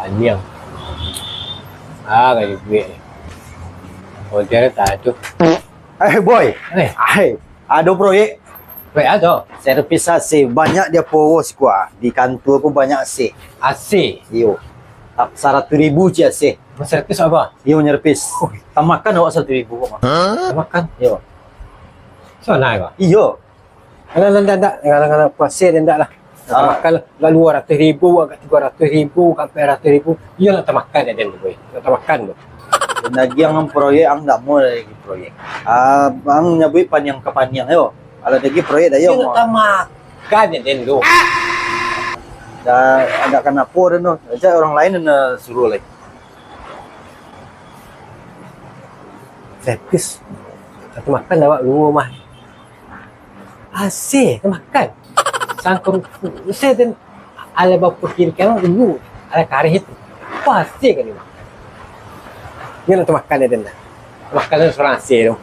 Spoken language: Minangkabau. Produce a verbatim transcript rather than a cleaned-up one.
Andiang. Ah, kayu duit. Order tak tu. Eh, boy. Eh. Eh, ado proyek. Proyek apa? Servis A C. Banyak di Apo Wo siko. Di kantua ko banyak A C. A C? Iyo. Saratuih ribu ciek A C. Servis apa? Iyo, nyervis. Oh. Tamakan awak saratuih ribu ko mah. Tamakan? Iyo. Sana ko? Iyo. Alah, alah, ndak, ndak. Alah, alah, puasa dia ndak lah. Ah. Makan lah. Lah duo ratuih ribu, agak tigo ratuih ribu, agak ampek ratuih ribu. Iyo, nak tamakan ya, den tu, boy. Nak tamakan tu. Lagi ang proyek, ang ndak mau lagi proyek. Ah, ang nyabuik paniang ka paniang, yo. Kalau lagi proyek dah, yo, iyo, nak mau. Tamakan ya, den tu. Dah, agak kanapo den tu. Ajak urang lain den suruah lai. Servis. Nak tamakan awak duo mah. A C, tamakan. Sangko, saya dan ala bapikir kan dulu, ala kareh itu. Apa A C kan ni makan? Dia nak makan ya, dan makan surang A C tu.